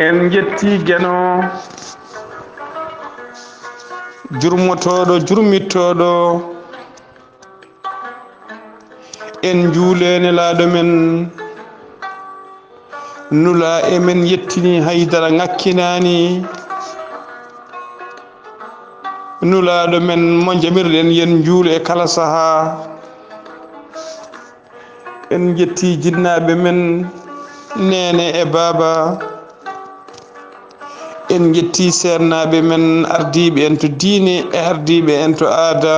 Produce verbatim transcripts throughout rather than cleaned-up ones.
En njetti Geno, jurmotooɗo, jurmittooɗo. En njuule nelaaɗo men, nulaa e men yettini, haydara ŋakkinaani. Nulaaɗo men mo njamirɗen, yen njuulu e kala sahaa. En njetti jinnaaɓe men, neene e baaba. En njetti seernaaɓe men, ardiiɓe en to diine e ardiiɓe en to aada.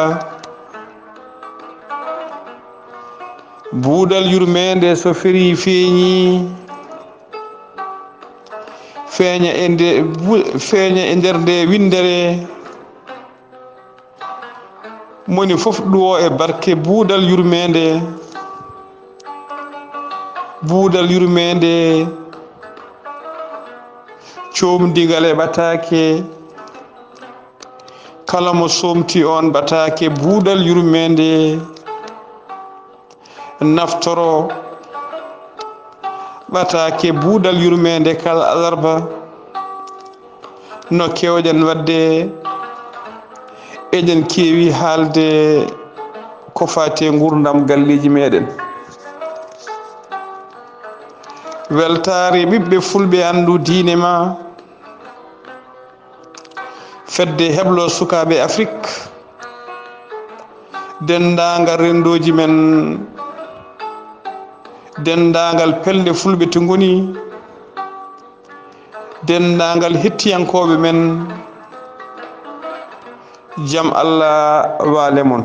Buuɗal yurmeende so ferii feeñii, feeña e nde, bu-, feeña e nder nde winndere. Moni fof ɗuwo e barke buuɗal yurmeende. Buuɗal yurmeende, coomdigal e ɓataake. Kala mo soomti on ɓataake buuɗal yurmeende, naftoro ɓataake buuɗal yurmeende kala alarba. No keewɗen waɗde, eɗen keewi haalde ko faati e nguurndam galleeji meɗen. Weltaare ɓiɓɓe fulɓe anndu diine ma, fedde heblo sukaaɓe Afrik, denndaangal renndooji men, denndaangal pelle fulɓe to ngoni, denndaangal hettiyankooɓe men, jam Allah waale mon.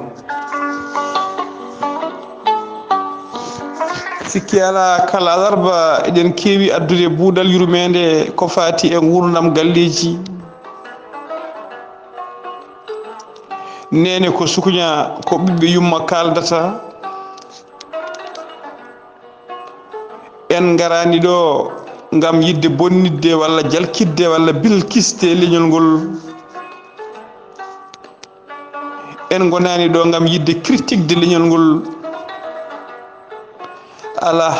Sikki alaa, kala alarba eɗen keewi addude buuɗal yurmeende ko faati e nguurndam galleeji. Neene ko sukuña, ko ɓiɓɓe yumma kaaldata. En ngaraani ɗo ngam yiɗde bonnitde walla jalkitde walla bilkisde leñol ngol. En ngonaani ɗo ngam yiɗde critiquede leñol ngol. Alaa,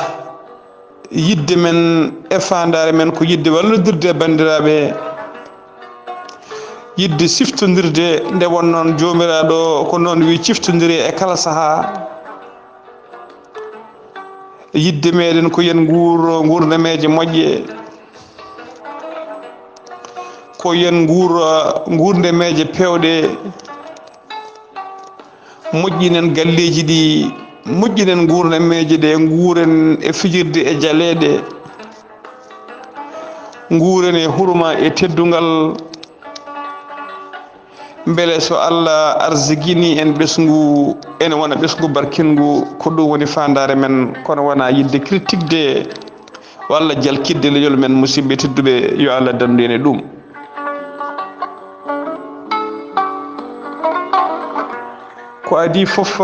yiɗde men e faandaare men ko yiɗde wallodirde e banndiraaɓe, yiɗde siftondirde. Nde won noon, Joomiraaɗo ko noon wiyi, ciftondiree e kala sahaa. Yiɗde meɗen ko yen nguuro nguurdameeje moƴƴe, ko yen nguuro nguurdameeje peewɗe, moƴƴinen galleeji ɗi, moƴƴinen nguurdameeje ɗe, nguuren e fijirde e jaleeɗe, nguuren e hurma e teddungal. Mbele so Allah arsiginii en ɓesngu, ene wona ɓesngu barkinngu, ko ɗum woni faandaare men, kono wonaa yiɗde critiquede walla jalkitde leñol men. Musidɓe tedduɓe, yo Allah danndu en e ɗum. Ko adii fof,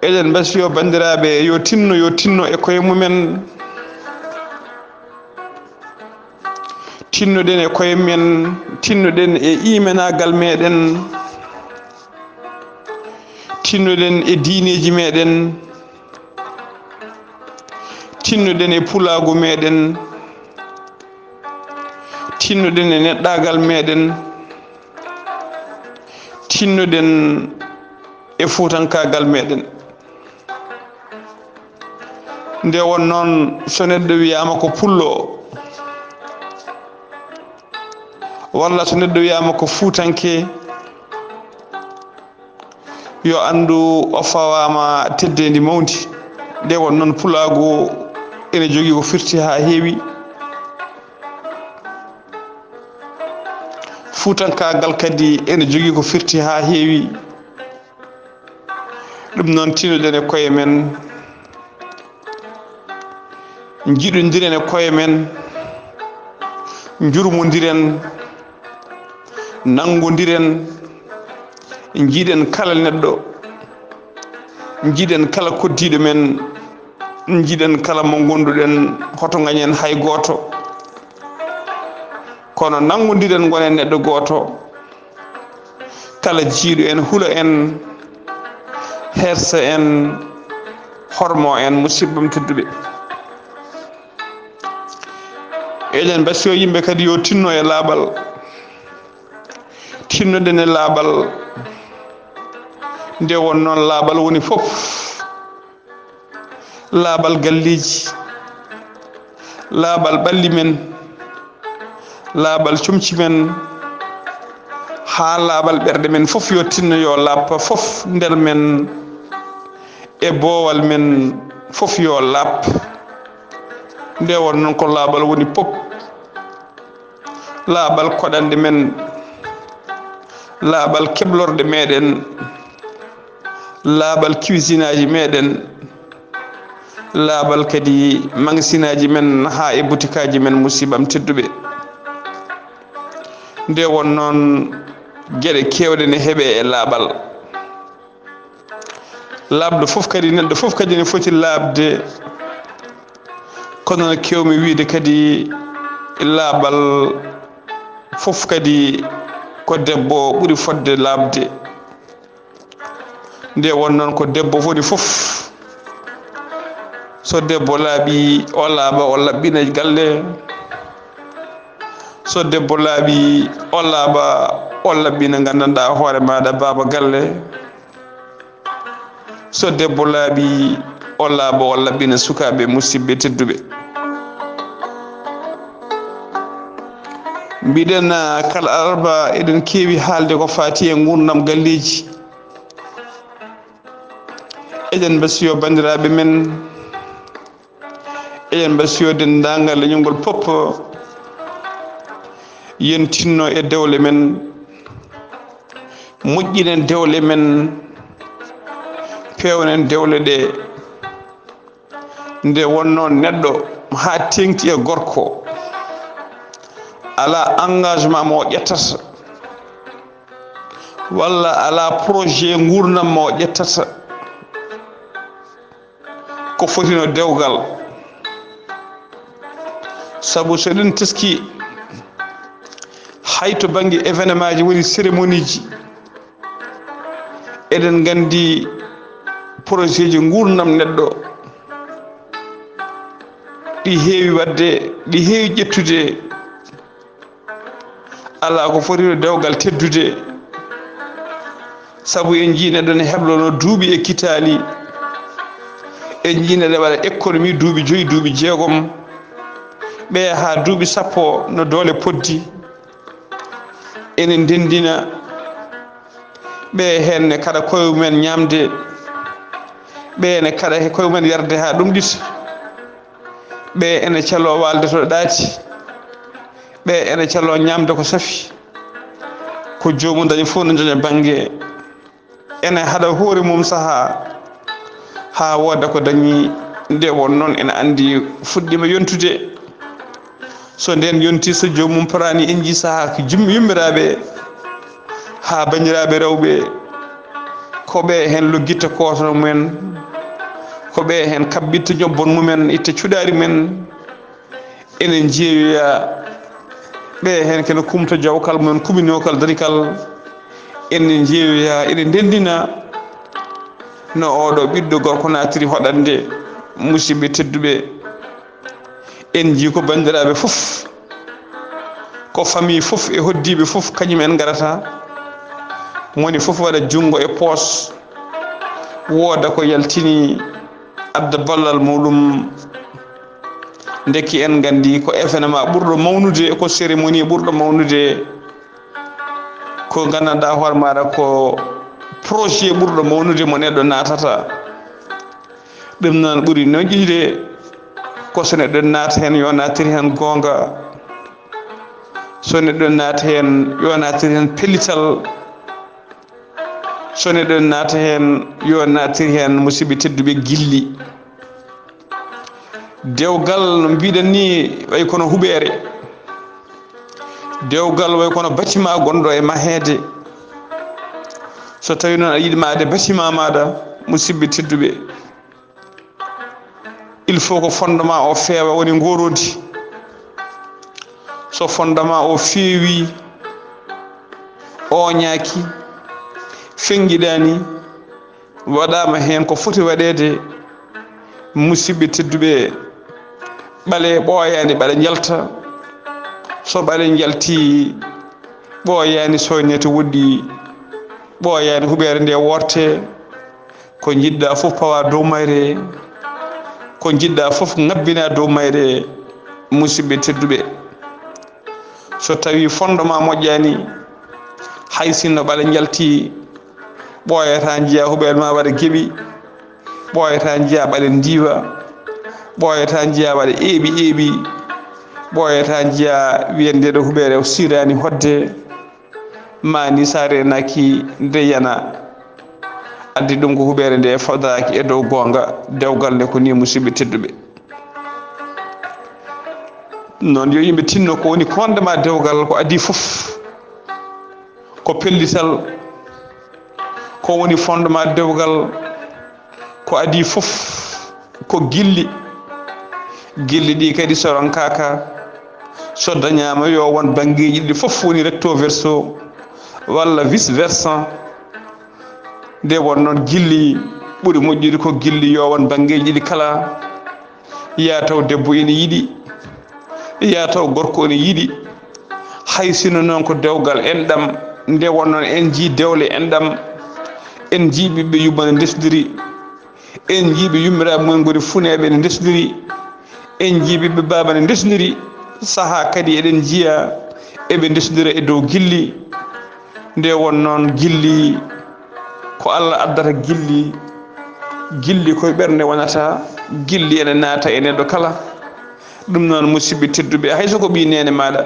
eɗen mbasiyoo banndiraaɓe, yo tinno, yo tinno e koye mumen. Tinnoɗen e koye men, tinnoɗen e imanaagal meɗen, tinnoɗen e diineeji meɗen, tinnoɗen e pulaagu meɗen, tinnoɗen e neɗɗaagal meɗen, tinnoɗen e fuutankaagal meɗen. Nde won noon, so neɗɗo wiyaama ko pullo, walla so neɗɗo wiyaama ko fuutanke, yo anndu o fawaama teddeendi mawndi. Nde won noon, pulaagu ene jogii ko firti haa heewi. Fuutankaagal kadi ene jogii ko firti haa heewi. Ɗum noon, tinoɗen e koye men, njiɗondiren e koye men, njurmondiren, nanngondiren, njiɗen kala neɗɗo, njiɗen kala koddiiɗo men, njiɗen kala mo ngonduɗen, hoto ngañen hay gooto, kono nanngondiren, ngonen neɗɗo gooto. Kala jiiɗo en, hula en, hersa en, hormo en, musidɓam tedduɓe. Eɗen mbasiyo yimɓe kadi yo tinno e laaɓal. Tinnoɗen e laaɓal. Nde won noon laaɓal woni fof. Laaɓal galleeji, laaɓal ɓalli men, laaɓal comci men, haa laaɓal ɓerɗe men fof yo tinno, yo laaɓ fof nder men e boowal men fof yo laaɓ. Nde won noon ko laaɓal woni pop, laaɓal koɗanɗe men, laaɓal keblorɗe meɗen, laaɓal cuisinaaji meɗen, laaɓal kadi magasinaaji men haa e butikaaji men, musiɓɓam tedduɓe. Nde won noon geɗe keewɗe ne heɓe e laaɓal. Laaɓɗo fof kadi, neɗɗo fof kadi ne foti laaɓde. Kono no keewmi wiyde kadi laaɓal fof kadi ko debbo ɓuri fotde laaɓde. Nde won noon ko debbo woni fof. So debbo laaɓi, o laaɓa, o laɓɓina galle. So debbo laaɓi, o laaɓa, o laɓɓina nganndanɗaa hoore maaɗa baaba galle. So debbo laaɓi, o laaɓa, o laɓɓina sukaaɓe, musiɓɓe tedduɓe. Mbiɗen, ah, kala alarba eɗen keewi haalde ko faati e nguurndam galleeji. Eɗen mbasiyo banndiraaɓe men, eɗen mbasiyo denndaangal leñol ngol pop, yen tinno e dewle men, moƴƴinen dewle men, peewnen dewle ɗe. Nde wonnoo neɗɗo haa teeŋti e gorko, alaa engagement mo o ƴettata, walla alaa projet nguurndam mo o ƴettata, ko fotino dewgal. Sabu so eɗen teskii, hay to bannge événement ji woni cérémonie ji, eɗen nganndi projet ji nguurndam neɗɗo, ɗi heewi waɗde, ɗi heewi ƴettude. Alaa ko foti e dewgal teddude. Sabu en njii neɗɗo ne heblono duuɓi e kitaali. En njii neɗɗo waɗa économie duuɓi joyi, duuɓi jeegom. Ɓe haa duuɓi sappo no doole poddi. Ene ndenndina ɓe heen ne kaɗa koye mumen ñaamde. Ɓe ne kaɗa he koye mumen yarde haa ɗum ɗita. Ɓe ene caloo waalde to ɗaati. Ɓe ene caloo ñaamde ko safi. Ko joomum dañi fof no joña bannge. Ene haɗa hoore mum sahaa. Haa wooda ko dañi nde won noon ene anndi fuɗɗiima yontude. So ndeen yontii, so joomum poraani, en njii sahaa ko jum-, yummiraaɓe haa banndiraaɓe rewɓe, ko ɓe heen loggitta kootoro mumen, ko ɓe heen kaɓɓitta ñobbon mumen, itta cuɗaari mumen. Ene njeeyoya ɓe heen kene kumta jawkal mumen, kuminokal, darikal. Ene njeeyoya, ene ndenndina no oɗo ɓiɗɗo gorko naatiri hoɗande, musiɓɓe tedduɓe. En njii ko banndiraaɓe fof, ko famille fof e hoddiiɓe fof, kañum en ngarata. Moni fof waɗa junngo e poos, wooda ko yaltini, adda ballal muɗum. Ndekki en nganndi ko événement ɓurɗo mawnude, ko cérémonie ɓurɗo mawnude, ko nganndanɗaa hoore maaɗa ko projet ɓurɗo mawnude mo neɗɗo naatata. Ɗum noon ɓuri moƴƴude ko so neɗɗo naata heen, yo naatir heen goonga. So neɗɗo naata heen, yo naatir heen pellital. So neɗɗo naata heen, yo naatir heen, musiɓɓe tedduɓe, gilli. Dewgal, no mbiɗen ni, way kono huɓeere. Dewgal way kono bâtiment gonɗo e maheede. So tawi noon a yiɗi mahde bâtiment maaɗa, musiɓɓe tedduɓe, il faut ko fondement o feewa, woni ngorodi. So fondement o feewi, o ñaaki, fenngiɗaani, waɗaama heen ko foti waɗeede, musiɓɓe tedduɓe, ɓale ɓooyaani, ɓale njalta, So ɓale njalti, ɓooyaani soyne to woɗɗi, ɓooyaani huɓeere nde worte. Ko njiɗɗa fof pawa dow mayre, ko njiɗɗa fof ngabbina dow mayre. Musidɓe tedduɓe, so tawi fondement moƴƴaani, hay sinno ɓale njalti, ɓooyata njiya huɓeere ma waɗa geɓi, ɓooyata njiya ɓale ndiwa, ɓooyata njiya waɗa eeɓi eeɓi, ɓooyata njiya wiya nde ɗo huɓeere o sirani hodde. Mani sa renaki nde yana. Addi ɗum ko huɓeere nde fawdaki e dow goonga, dewgal nde ko ni, musidɓe tedduɓe. Noon yo yimɓe tinno ko woni fondement dewgal ko adii fof. Ko pellital, ko woni fondement dewgal ko adii fof, ko gilli. Gilli ɗi kadi so ronkaaka, so dañaama yo won banngeeji ɗiɗi fof woni recto verso walla vice versa. Nde won noon gilli ɓuri moƴƴude ko gilli yo won banngeeji ɗiɗi kala. Yaa taw debbo ene yiɗi, yaa taw gorko ene yiɗi. Hay sinno noon ko dewgal enɗam, nde won noon en njii dewle enɗam, en njii ɓiɓɓe yumma no ndesdiri, en njii ɓe yummiraaɓe mumen ngoni funeeɓe ne ndesdiri, en njii ɓiɓɓe baaba ne ndesdiri. Sahaa kadi eɗen njiya eɓe ndesdira e dow gilli. Nde won noon gilli ko Allah addata gilli, gilli koye ɓernde wonata, gilli ene naata e neɗɗo kala. Ɗum noon, musidɓe tedduɓe, hay so ko ɓii neene maaɗa,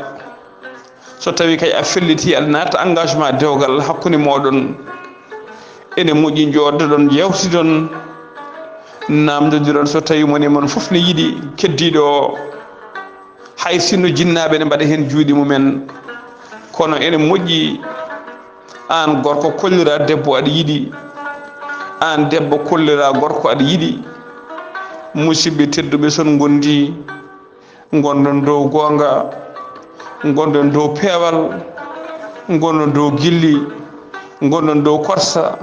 so tawi kay a felliti aɗa naata engagement dewgal hakkunde mooɗon, ene moƴƴi njooɗoɗon, yewtidon, namdodiron so tawi moni mon fof ne yiɗi keddiiɗo o. Hay sinno jinnaaɓe ne mbaɗa heen juuɗe mumen, kono ene moƴƴi aan gorko kollira debbo aɗa yiɗi, aan debbo kollira gorko aɗa yiɗi. Musidɓe tedduɓe, son ngondi, ngondon dow goonga, ngondon dow peewal, ngondon dow gilli, ngondon dow korsa,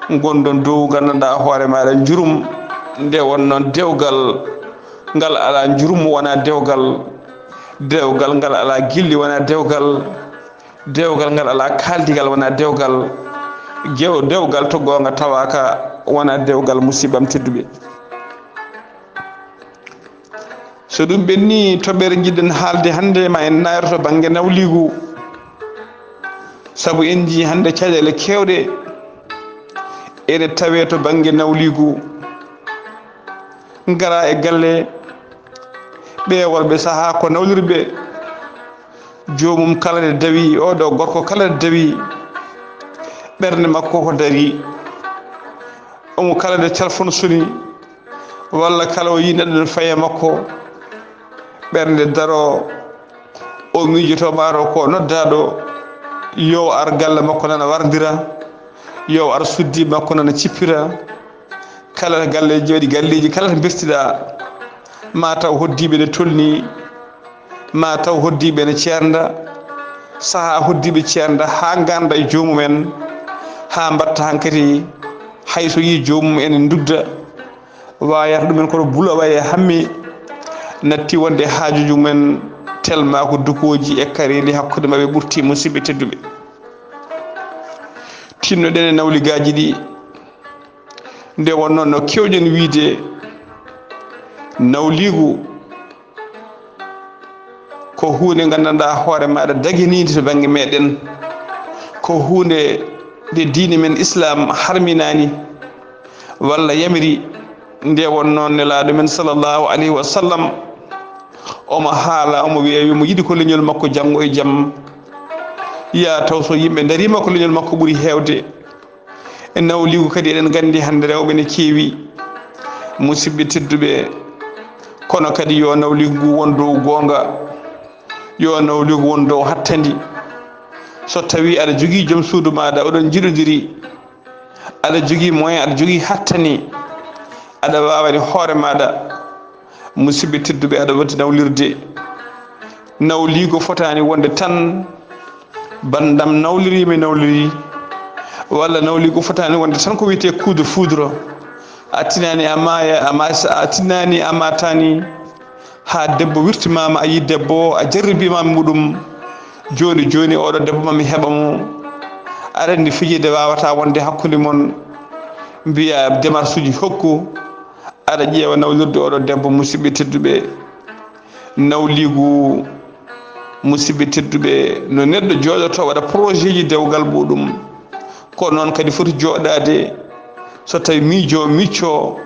ngondon dow nganndanɗaa hoore maaɗa njurum. Nde won noon dewgal ngal alaa njurum wonaa dewgal, dewgal ngal alaa gilli wonaa dewgal, dewgal ngal alaa kaaldigal wonaa dewgal, gew-, dewgal to goonga tawaaka wonaa dewgal, musiɓɓam tedduɓe. So ɗum ɓenni, toɓɓere njiɗɗen haalde hannde ma en naaroto bannge nawliigu, sabu en njii hannde caɗeele keewɗe ene tawee to bannge nawliigu. Ngara e galle, ɓee worɓe sahaa ko nawlirɓe, joomum kala nde dawi, oɗo gorko kala nde dawi, ɓernde makko ko darii, omo kala nde telefon soni, walla kala o yii neɗɗo ne faye makko, ɓernde daro, o miijoto maaro ko noddaaɗo, yo ar galle makko nana wardira, yo ar suddi makko nana cippira. Kala galleeji waɗi galleeji kala to mbestiɗaa, ma taw hoddiiɓe ne tolni, ma taw hoddiiɓe ne ceernda, sahaa hoddiiɓe ceernda haa ngannda e joomum en, haa mbaɗta hankadi hay so yii joomum ene ndudda, waayata ɗumen kono bulo waye hammi, natti wonde haajuuji mumen, telma ko dukooji e kareeli hakkunde maɓɓe ɓurti, musiɓɓe tedduɓe. Tinnoɗen e nawligaaji ɗi, nde wonnoo no keewɗen wiide nawliigu ko huunde nganndanɗaa hoore maaɗa daginiinde to bannge meɗen, ko huunde nde diine men Islaam harminaani walla yamiri. Nde wonnoo Nelaaɗo men sallallahu alayhi wa sallam, omo haala, omo wiya, yo mo yiɗi ko leñol makko janngo e jam, yaa taw so yimɓe ndariima ko leñol makko ɓuri heewde. E nawliigu kadi eɗen nganndi hannde rewɓe ne keewi, musiɓɓe tedduɓe, kono kadi yo nawliigu ngu won dow goonga, yo nawliigu won dow hattandi. So tawii aɗa jogii joom suudu maaɗa, oɗon njiɗodiri, aɗa jogii moyen, aɗa jogii hattani, aɗa waawani hoore maaɗa, musiɓɓe tedduɓe, aɗa woti nawlirde. Nawliigu fotaani wonde tan banndam nawlirii mi nawlirii, walla nawliigu fotaani wonde tan ko wiyetee coup de foudre. A tinaani a maaya, a maay-, a tinaani a maataani, Haa debbo wirtimaama, a yii debbo o, a jarribiima muɗum. Jooni jooni oɗo debbo ma mi heɓa mo. Aɗa anndi fijirde waawata wonde hakkunde mon. Mbiya démarche uji hokku. Aɗa ƴeewa nawlirde oɗo debbo, musidɓe tedduɓe. Nawliigu, musidɓe tedduɓe, no neɗɗo jooɗoto waɗa projet ji dewgal muɗum. Ko noon kadi foti jooɗaade, so tawi miijo, micco,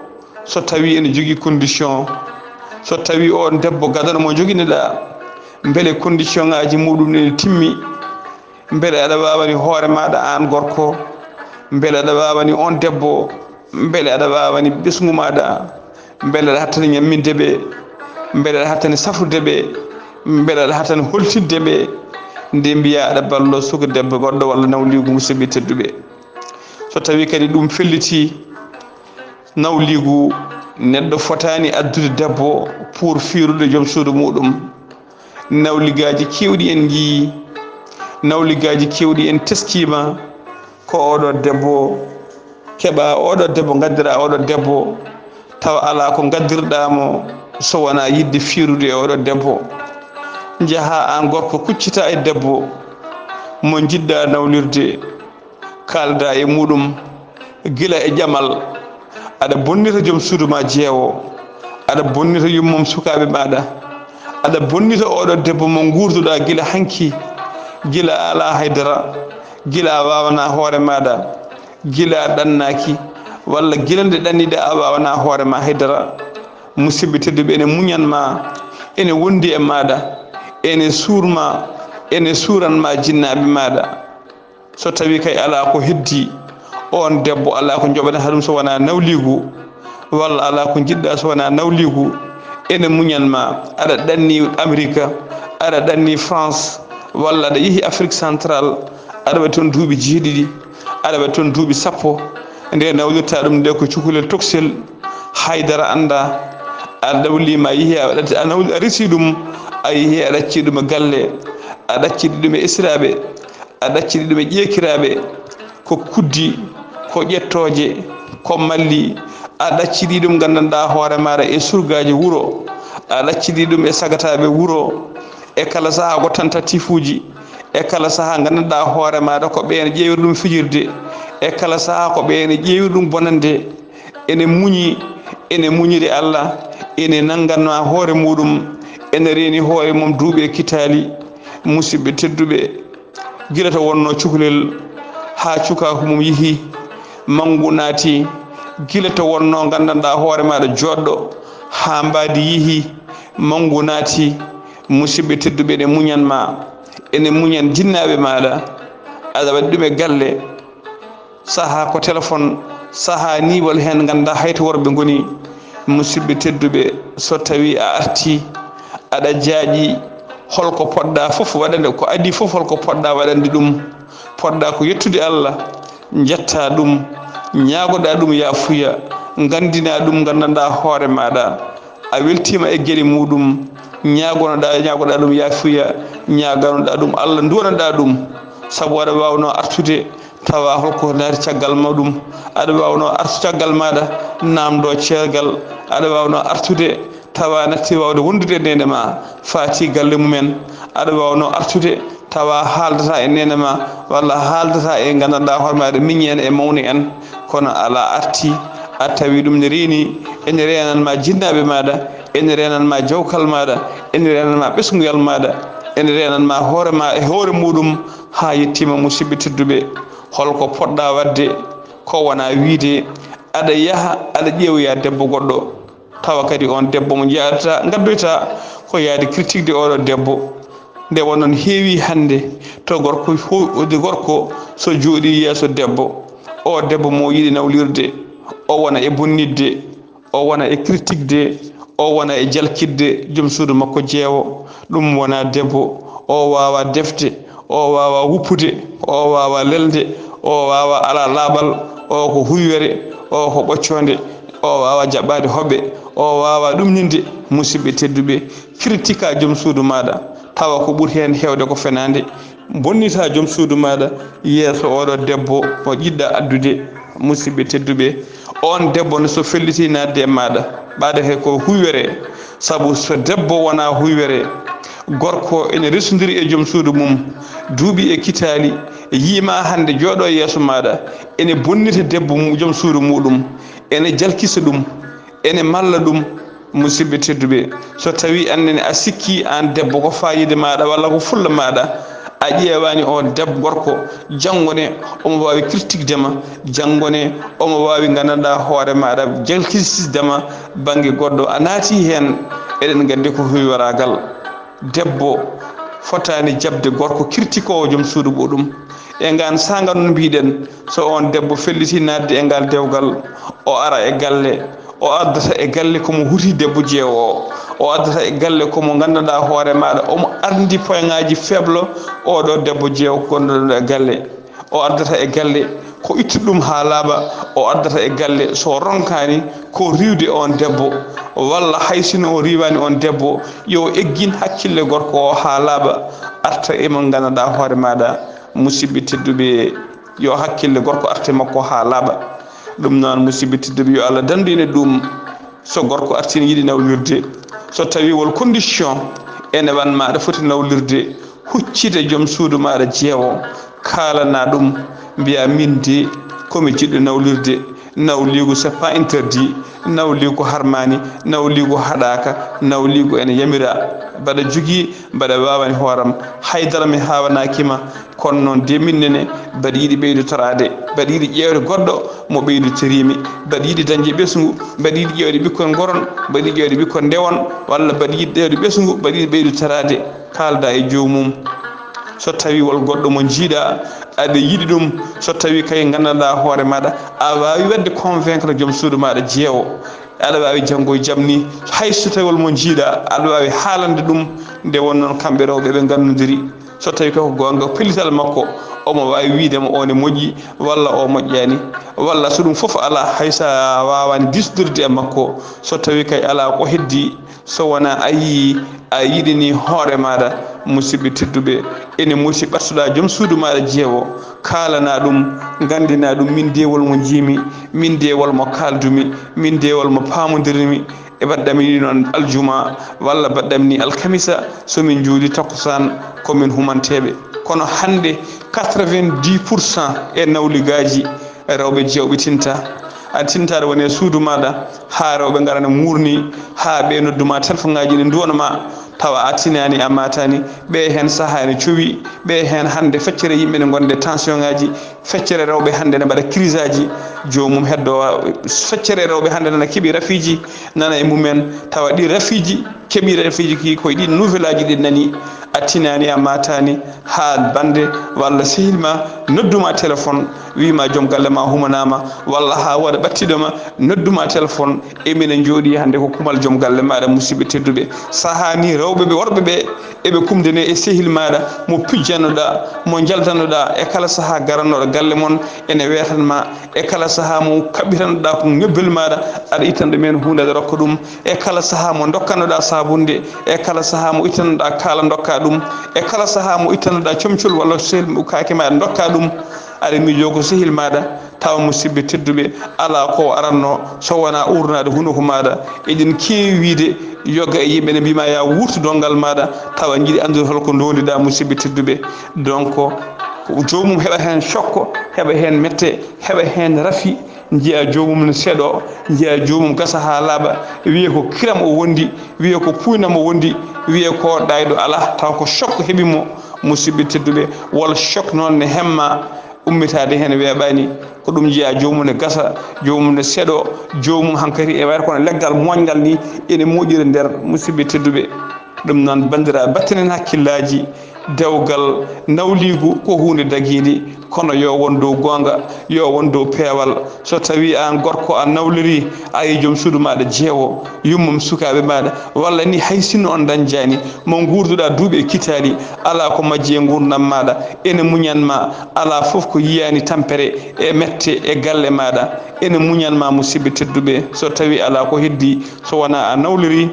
so tawi ene jogii condition, so tawi on debbo gadano mo joginoɗaa, mbele condition ŋaaji muɗum ene timmi, mbele aɗa waawani hoore maaɗa aan gorko, mbele aɗa waawani on debbo, mbele aɗa waawani ɓesngu maaɗa, mbele aɗa hattani ñamminde ɓe, mbele aɗa hattani safrude ɓe, mbele aɗa hattani holtinde ɓe, nde mbiya aɗa ballo suka debbo goɗɗo walla nawliigu, musidɓe tedduɓe. So tawi kadi ɗum felliti, nawliigu, neɗɗo fotaani addude debbo pour fiirude joom suudu muɗum. Nawligaaji keewɗi en njiyii, nawligaaji keewɗi en teskiima, ko oɗo debbo keɓa, oɗo debbo ngaddira, oɗo debbo tawa alaa ko ngaddirɗaa mo so wonaa yiɗde fiirude e oɗo debbo. Njaha aan gorko kuccita e debbo mo njiɗɗaa nawlirde, kaalda e muɗum gila e ƴamal. Aɗa bonnita joom suudu ma jeewo, aɗa bonnita yummum sukaaɓe maaɗa, aɗa bonnita oɗo debbo mo nguurduɗaa gila hanki, gila a alaa haydara, gila a waawanaa hoore maaɗa, gila a ɗannaaki, walla gila nde ɗanniɗaa a waawanaa hoore ma haydara. Musidɓe tedduɓe, ene muñan ma, ene wondi e maaɗa, ene suur ma, ene suuran ma jinnaaɓe maaɗa. So tawi kay alaa ko heddi, on debbo alaa ko joɓata ɗum so wonaa nawliigu, walla alaa ko njiɗɗa so wonaa nawliigu, ene muñan ma. Aɗa ɗanni Amerika, aɗa ɗanni France, walla aɗa yehi Afrique Central, aɗa waɗi toon duuɓi jeeɗiɗi, aɗa waɗi toon duuɓi sappo, nde nawlirta ɗum nde ko cukalel toksel, haydara annda. A dawliima, a yehi, a ɗatti-, a naw-, a resi ɗum, a yehi, a ɗacci ɗum e galle, a ɗaccidi ɗum e esiraaɓe, a ɗaccidi ɗum e ƴeekiraaɓe, ko kuddi, ko ƴettooje, ko malli, a ɗaccidi ɗum, nganndanɗaa hoore maaɗa, e surgaaji wuro, a ɗaccidi ɗum e sagataaɓe wuro, e kala sahaa ko tentatifuuji, e kala sahaa nganndanɗaa hoore maaɗa ko ɓeen ƴeewiri ɗum fijirde, e kala sahaa ko ɓeen ƴeewiri ɗum bonande. Ene muñi, ene muñiri Allah, ene nannganma hoore muɗum, ene reeni hoore mum duuɓi e kitaali. Musidɓe tedduɓe, gila to wonnoo cukalel haa cukaaku mum yehi, manngu naati, gila to wonnoo nganndanɗaa hoore maaɗa jooɗɗo haa mbaadi yehi, manngu naati, musidɓe tedduɓe, ene muñan ma, ene muñan jinnaaɓe maaɗa, aɗa waɗi ɗum e galle, sahaa ko téléphone, sahaa ni walla heen nganndaa hay to worɓe ngoni. Musidɓe tedduɓe, so tawii a artii, aɗa jaaƴi, holko poɗɗaa fof waɗande, ko adii fof holko poɗɗaa waɗande ɗum? Poɗɗaa ko yettude Allah, njettaa ɗum, ñaagoɗaa ɗum yaafuya, nganndinaa ɗum, nganndanɗaa hoore maaɗa. A weltiima e geɗe muɗum, ñaagonoɗaa, ñaagoɗaa ɗum yaafuya, ñaaganoɗaa ɗum Allah, nduwanoɗaa ɗum, sabu aɗa waawnoo artude, tawa holko naati caggal muɗum. Aɗa waawnoo artu caggal maaɗa, naamndoo ceergal. Aɗa waawnoo artude, tawa natti waawde wondude e neene ma, faati galle mumen. Aɗa waawnoo artude, tawa haaldata e neene ma, walla haaldata e nganndanɗaa hoore maaɗa, miñi en e mawni en, kono alaa arti, a tawi ɗum ne reeni, ene reenan ma jinnaaɓe maaɗa, ene reenan ma jawkal maaɗa, ene reenan ma ɓesngoyal maaɗa, ene reenan ma hoore ma e hoore muɗum, haa yettiima, musidɓe tedduɓe. Holko poɗɗaa waɗde? Ko wonaa wiyde aɗa yaha, aɗa ƴeewoya debbo goɗɗo, tawa kadi on debbo mo njaadata, ngaddoyta ko yaade critique de oɗo debbo. Nde wonnoon heewi hannde to gorko ho-, de gorko so jooɗii yeeso debbo, o debbo mo yiɗi nawlirde, o wona e bonnitde, o wona e critique de, o wona e jalkitde joom suudu makko jeewo. Ɗum wonaa debbo, o waawaa defde, o waawaa wuppude, o waawaa lelde, o waawaa alaa laaɓal, o ko huywere, o ko ɓoccoonde, o waawaa jaɓɓaade hoɓɓe, o waawaa ɗumninde. Musidɓe tedduɓe, critique a joom suudu maaɗa, tawa ko ɓuri heen heewde ko fenaande. Bonnita joom suudu maaɗa yeeso oɗo debbo mo jiɗɗa addude. Musidɓe tedduɓe, on debbo ne so felliti naatde e maaɗa, ɓaade hay ko huywere, Sabu so debbo wonaa huywere, gorko ene resondiri e joom suudu mum, duuɓi e kitaali, yiima hannde jooɗo e yeeso maaɗa, ene bonnita debbo mu-, joom suudu muuɗum, ene jalkisa ɗum, ene malla ɗum. Musidɓe tedduɓe, so tawii aan nene a sikki aan debbo ko faayiida maaɗa walla ko fulla maaɗa, a ƴeewaani o debbo gorko, janngo ne omo waawi critiquede ma, janngo ne omo waawi nganndanɗaa hoore maaɗa jalkisde ma bannge goɗɗo, a naati heen, eɗen nganndi ko huywaragal. Debbo fotaani jaɓde gorko kirtikoowo joom suudu muɗum. E ngaan saanga noon mbiɗen, so oon debbo felliti naatde e ngal dewgal, o ara e galle, o addata e galle ko mo huti debbo jeewo o, o addata e galle ko mo nganndanɗaa hoore maaɗa, omo anndi poyŋaaji faible oo ɗoo debbo jeewo gonɗo e galle. O addata e galle ko ittuɗo ɗum haa laaɓa, o addata e galle so ronkaani ko riiwde oon debbo, walla hay sino o riiwaani oon debbo, yo eggin hakkille gorko o haa laaɓa, arta e mo nganndanɗaa hoore maaɗa. Musidɓe tedduɓe, yo hakkille gorko arte makko haa laaɓa. Ɗum noon, musidɓe tedduɓe, yo Allah dandu en e ɗum. So gorko artii ne yiɗi nawlirde, so tawii won condition ene wan ma aɗa foti nawlirde, huccite joom suudu maaɗa jeewo, kaalana ɗum, mbiya min de ko mi jiɗɗo nawlirde, nawliigu c'est pas interdit, nawliigu harmaani, nawliigu haɗaaka, nawliigu ene yamira. Mbaɗa jogii, mbaɗa waawani hooram, haydara mi haawanaaki ma, kono noon de min nene mbaɗa yiɗi ɓeydotoraade, mbaɗa yiɗi ƴeewde goɗɗo mo ɓeydotoriimi, mbaɗa yiɗi dañde ɓesngu, mbaɗa yiɗi ƴeewde ɓikkon ngoron, mbaɗa yiɗi ƴeewde ɓikkon ndewon, walla mbaɗa yiɗi ƴeewde ɓesngu, mbaɗa yiɗi ɓeydotoraade, kaalda e joomum. So tawii won goɗɗo mo njiiɗa, aɗa yiɗi ɗum, so tawii kay nganndanɗaa hoore maaɗa, a waawi waɗde convaincre joom suudu maaɗa jeewo, aɗa waawi janngo e jam ni, hay so tawii won mo njiiɗa, aɗa waawi haalande ɗum. Nde won noon kamɓe rewɓe ɓe nganndondiri, so tawii ko goonga pellital makko, omo waawi wiyde mo oon e moƴƴi walla o moƴƴaani, walla so ɗum fof alaa, hay so a waawaani diisondirde e makko, so tawii kay alaa ko heddii, so wonaa a yii a yiɗini hoore maaɗa. Musidɓe tedduɓe, ene moƴƴi ɓattoɗaa joom suudu maaɗa jeewo, kaalana ɗum, nganndina ɗum, min de wol mo njiimi, min de wol mo kaaldumi, min de wol mo paamondirmi, e mbaɗɗami noon aljuma walla mbaɗɗami ni alkamisa, so min njuuli takkusaan ko min humanteeɓe. Kono hannde quatre-vingt-dix pour cent e nawligaaji rewɓe jeewɓe tinta. A tintaade woni e suudu maaɗa, haa rewɓe ngarana muurni, haa ɓe nodduma telefoŋaaji ne nduwana ma, tawa a tinaani, a maataani. Ɓe heen sahaa ene cowi, ɓe heen hannde feccere yimɓe ne ngonde tension ŋaaji, feccere rewɓe hannde ne mbaɗa crise aji, joomum heddo feccere rewɓe hannde nana keɓi rafiiji, nana e mumen, tawa ɗi rafiiji, keɓi rafiiji ki koye ɗin nouvelle aji ɗin nani, a tinaani, a maataani, haa bannde walla sehil ma nodduma téléphone, wiima joom galle ma humanaama, walla haa waɗa ɓattiɗo ma nodduma téléphone, e minen njooɗi hannde ko kumal joom galle maaɗa. Musidɓe tedduɓe, sahaa ni rewɓe ɓe, worɓe ɓe, eɓe kumdene e sehil maaɗa mo pijjannoɗaa, mo njaltannoɗaa, e kala sahaa garannoɗo galle mon ene weetan ma, e kala sahaa mo kaɓɓitannoɗaa ko ñobbel maaɗa, aɗa ittan ɗum heen huunde, aɗa rokka ɗum, e kala sahaa mo ndokkannoɗaa saabunde, e kala sahaa mo ittannoɗaa kaala ndokkaa ɗum, e kala sahaa mo ittannoɗaa comcol walla sehil kaake maaɗa ndokkaa ɗum, aɗa miijoo ko sehil maaɗa. Tawa musidɓe tedduɓe, alaa ko o aranno so wonaa uurnaade hunuko maaɗa. Eɗen keewi wiyde yoga e yimɓe ne mbiima yaa wuurtu donngal maaɗa, tawa njiɗi anndude holko ndondiɗaa. Musidɓe tedduɓe, donc ko joomum heɓa heen cokko, heɓa heen mette, heɓa heen rafi, njiya joomum ne seeɗo, njiya joomum gasa haa laaɓa, wiye ko kiram o wondi, wiye ko puynam o wondi, wiye ko ɗayɗo alaa, tawa ko cokko heɓi mo. Musidɓe tedduɓe, wol cokko noon ne hemma ummitaade heen weeɓaani, ko ɗum njiyaa joomum ne gasa, joomum ne seeɗo, joomum hankadi e wayata kono leggal mooƴngal ni ene moƴƴira nder. Musidɓe tedduɓe, ɗum noon banndiraaɓe, battenen hakkillaaji, dewgal nawliigu ko huunde dagiinde, kono yo won dow goonga, yo won dow peewal. So tawii aan gorko a nawlirii, a yii joom suudu maaɗa jeewo, yummum sukaaɓe maaɗa, walla ni hay sinno on dañjaani, mo nguurduɗaa duuɓi e kitaali, alaa ko majji e nguurndam maaɗa, ene muñan ma, alaa fof ko yiyaani tampere e mette e galle maaɗa, ene muñan ma, musidɓe tedduɓe, so tawii alaa ko heddii, so wonaa a nawlirii.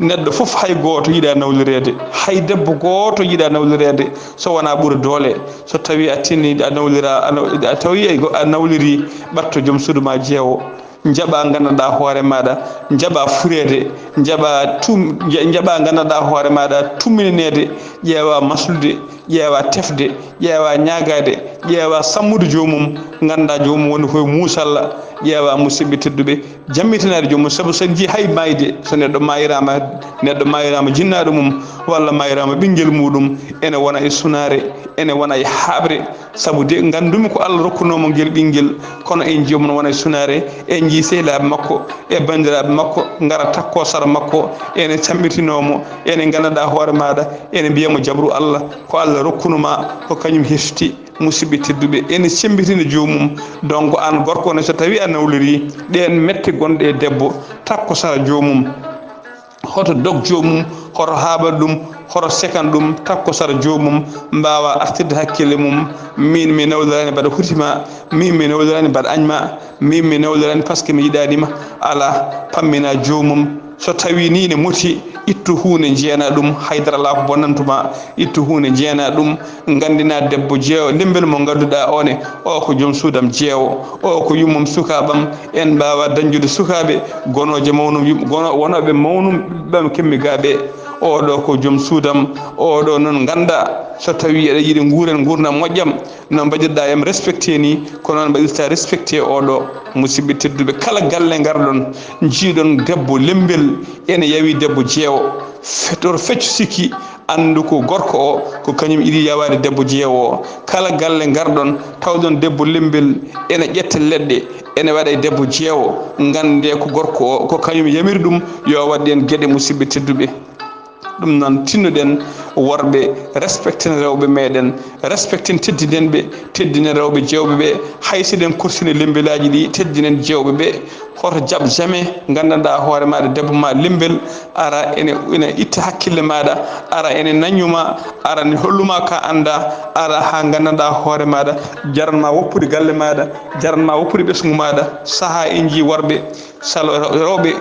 Neɗɗo fof, hay gooto yiɗaa nawlireede, hay debbo gooto yiɗaa nawlireede so wonaa ɓura doole. So tawii a tinni a nawliraa, a naw-, a tawii a nawlirii, ɓatto joom suudu ma jeewo, Njaɓa nganndanɗaa hoore maaɗa, njaɓa fureede, njaɓa tum-, nja-, njaɓa nganndanɗaa hoore maaɗa tumminaneede, ƴeewa maslude, ƴeewa tefde, ƴeewa ñaagaade, ƴeewa sammude joomum, ngannda joomum woni koye muusalla, ƴeewa musidɓe tedduɓe, jammitinaade joomum, sabu so en njii hay maayde, so neɗɗo maayiraama, neɗɗo maayiraama jinnaaɗo mum, walla maayiraama ɓinngel muuɗum, ene wona e sunaare, ene wona e haaɓre, sabu de nganndumi ko Allah rokkunoo mo ngel ɓinngel, kono en njii omo wona e sunaare, en njii sehilaaɓe makko e banndiraaɓe makko ngara takkoo sara makko, ene camɓitinoo mo, ene nganndanɗaa hoore maaɗa, ene mbiya mo jabru Allah, ko Allah rokkuno ma, ko kañum hefti. Musidɓe tedduɓe, ene cemmbitina joomum. Donc, aan gorko ne, so tawii a nawlorii ɗeen mette gonɗe e debbo, takko sara joomum. Hoto dog joomum, hoto haaɓan ɗum, hoto sekan ɗum, takko sara joomum, mbaawa artirde hakkille mum. Miin mi nawloraani mbaɗa hutima, miin mi nawloraani mbaɗa añma, miin mi nawloraani parce que mi yiɗaani ma. Alaa, pammina joomum. So tawii nii ne moti, ittu huunde njeena ɗum, haydara alaa ko bonnantuma, ittu huunde njeena ɗum, nganndina debbo jeewo, lembel mo ngannduɗaa o ne, o ko joom suudam jeewo, o ko yummum sukaaɓam, en mbaawa dañjude sukaaɓe, gonooje mawnum yum-, gono-, wonooɓe mawnum ɓam kemmi gaa ɓe, oɗo ko joom suudam, oɗo noon ngannda, so tawii eɗa yiɗi nguuren nguurndam moƴƴam, no mbaɗirɗa em respecté ni, ko noon mbaɗirta respecté oɗo. Musidɓe tedduɓe, kala galle ngarɗon, njiiɗon debbo lembel ene yawi debbo jeewo, fetoto fecco sikki, anndu ko gorko o, ko kañum iɗi yawaade debbo jeewo o. Kala galle ngarɗon, tawɗon debbo lembel ene ƴetta leɗɗe, ene waɗa e debbo jeewo, nganndee ko gorko o, ko kañum yamiri ɗum, yo waɗ ɗeen geɗe, musidɓe tedduɓe. Ɗum noon, tinnoɗen worɓe, respecten rewɓe meɗen, respecten, teddinen ɓe, teddinen rewɓe jeewɓe ɓe. Hay so eɗen korsini lembelaaji ɗi, teddinen jeewɓe ɓe. Hoto jaɓ jamais nganndanɗaa hoore maaɗa debbo ma lembel, ara ene, ene itta hakkille maaɗa, ara ene naññuma, ara ne holluma ka annda, ara haa nganndanɗaa hoore maaɗa, jaranma woppude galle maaɗa, jaranma woppude ɓesngu maaɗa. Sahaa en njii worɓe, salo rewɓe,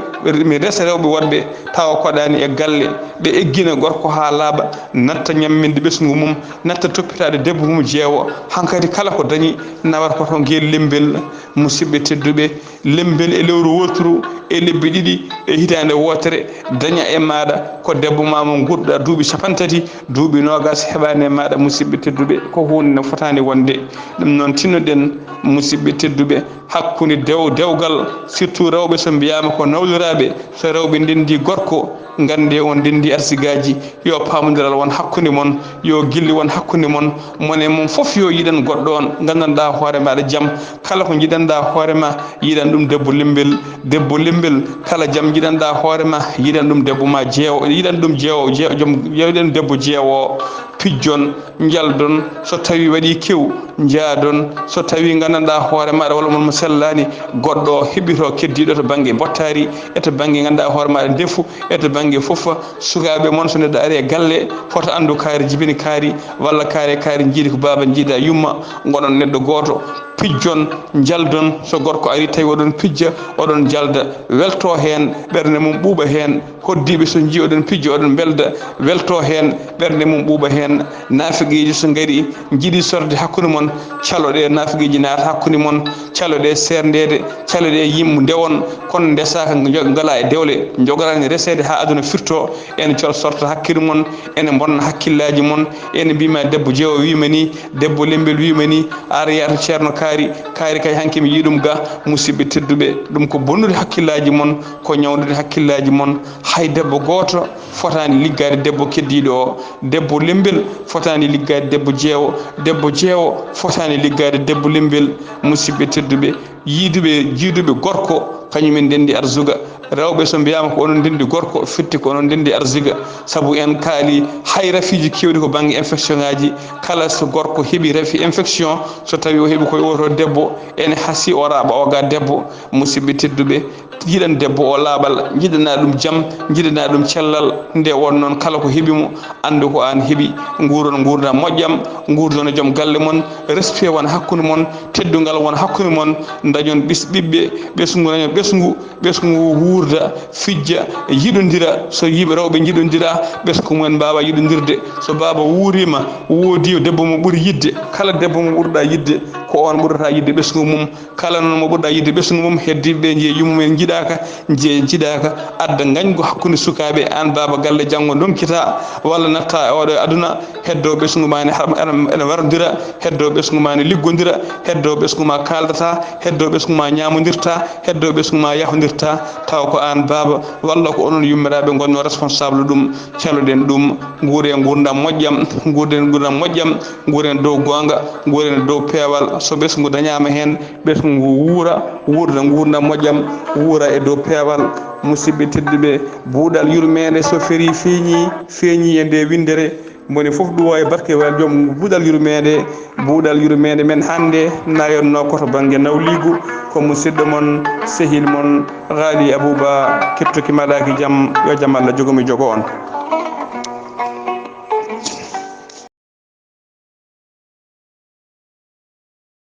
mi resa rewɓe woɗɓe tawa koɗaani e galle, ɓe eggina gorko haa laaɓa, natta ñamminde ɓesngu mum, natta toppitaade debbo mum jeewo. Hankadi kala ko dañi nawata ko to ngel lembel. Musidɓe tedduɓe, lembel e lewru wooturu, e lebbi ɗiɗi, e hitaande wootere, daña e maaɗa ko debbo ma mo nguurɗa duuɓi cappanɗe tati, duuɓi noogas heɓaani e maaɗa, musidɓe tedduɓe, ko huunde nde fotaani wonde. Ɗum noon, tinnoɗen, musidɓe tedduɓe, hakkunde dew-, dewgal, surtout rewɓe, so mbiyaama ko nawliraaɓe, so rewɓe ndenndi gorko, nganndee on ndenndi arsigaaji, yo paamondiral won hakkunde mon, yo gilli won hakkunde mon, mon e mon fof yo yiɗan goɗɗo on, nganndanɗaa hoore maaɗa jam. Kala ko njiɗanɗaa hoore ma, yiɗan ɗum debbo lembel, debbo lembel, kala jam njiɗanɗaa hoore ma, yiɗan ɗum debbo ma jeewo, yiɗan ɗum jeewo, jeewo, joom, yiɗan debbo jeewo. Pijjon, njaldon, so tawii waɗii kew, njaadon, so tawii nganndanɗaa hoore maaɗa walla mon mo sellaani, goɗɗo o heɓito keddiiɗo to bannge mbottaari, e to bannge ngannduɗaa hoore maaɗa ndefu, e to bannge fof, sukaaɓe mon, so neɗɗo ari e galle, hoto anndu kaari jibini kaari, walla kaari, kaari njiidi ko baaba, njiida yumma, ngoɗon neɗɗo gooto, pijjon, njaldon, so gorko ari tawi oɗon pijja, oɗon njalda, welto heen, ɓernde mum ɓuuɓa heen, hoddiiɓe so njii oɗon pijja, oɗon mbelda, welto heen, ɓernde mum ɓuuɓa heen, naafiqiiji so ngari, njiɗi sorde hakkunde mon, caloɗe naafiqiiji naata hakkunde mon, caloɗe seerndeede, caloɗe yimɓe ndewon, kono ndesaaka njo-, ngalaa e dewle, njogoraani reseede haa aduna firto, ene col sorta hakkille mon, ene mbonna hakkillaaji mon, ene mbiima debbo jeewo wiima ni, debbo lembel wiima ni, ar yaha to ceerno kaari, kaari kay hanki mi yii ɗum ga, musidɓe tedduɓe, ɗum ko bonnude hakkillaaji mon, ko ñawdude hakkillaaji mon, hay debbo gooto fotaani liggaade debbo keddiiɗo o, debbo lembel fotaani liggaade debbo jeewo, debbo jeewo fotaani liggaade debbo lembel, musidɓe tedduɓe, yiiduɓe, jiiduɓe gorko, kañum en ndenndi arsuga. Rewɓe, so mbiyaama ko onon ndenndi gorko, firti ko onon ndenndi arsuga. Sabu en kaali hay rafiiji keewɗi ko bannge infection ngaaji. Kala so gorko heɓi rafi infection, so tawii o heɓi koye oto debbo, ene hasii o raaɓa o ga debbo. Musidɓe tedduɓe, yiɗan debbo o laaɓal, njiɗana ɗum jam, njiɗana ɗum cellal. Nde won noon, kala ko heɓi mo, anndu ko aan heɓi. Nguuron nguurndam moƴƴam, nguurdon e joom galle mon, respect won hakkunde mon, teddungal won hakkunde mon, ndañon ɓis-, ɓiɓɓe, ɓesngu, ndañon ɓesngu, ɓesngu ngu wuurda, fijja, yiɗondira. So yimɓe rewɓe njiɗondira, ɓesngu mumen mbaawa yiɗondirde. So baaba wuuriima, woodi debbo mo ɓuri yiɗde, kala debbo mo ɓurɗa yiɗde, Ko on ɓurata yiɗde ɓesngu mum. Kala noon mo ɓurɗa yiɗde ɓesngu mum, heddiiɓe ɓe njiya yummumen njiɗaaka, njiya njiɗaaka, adda ngañgu hakkunde sukaaɓe, aan baaba galle janngo ndonkita, walla natta e oɗo aduna, heddo ɓesngu ma ne har-, ene, ene warondira, heddo ɓesngu ma ne liggodira, heddo ɓesngu ma kaaldata, heddo ɓesngu ma ñaamondirta, heddo ɓesngu ma yahondirta, taw ko aan baaba, walla ko onon yummiraaɓe ngonno responsable ɗum. Caloɗen ɗum, nguure nguurndam moƴƴam, nguurden nguurndam moƴƴam, nguuren dow goonga, nguuren dow peewal. So ɓesngu dañaama heen, ɓesngu ngu wuura, wuurda nguurndam moƴƴam, wuura e dow peewal. Musidɓe tedduɓe, buuɗal yurmeende so ferii feeñii, feeñii e nde winndere. Moni fof ɗuwo e barkewal joom buuɗal yurmeende. Buuɗal yurmeende men hannde nayonno ko to bannge nawliigu, ko musidɗo mon, sehil mon, Ghali Abouba, kettuki maɗaaki jam, yo jam Allah jogomi jogo on.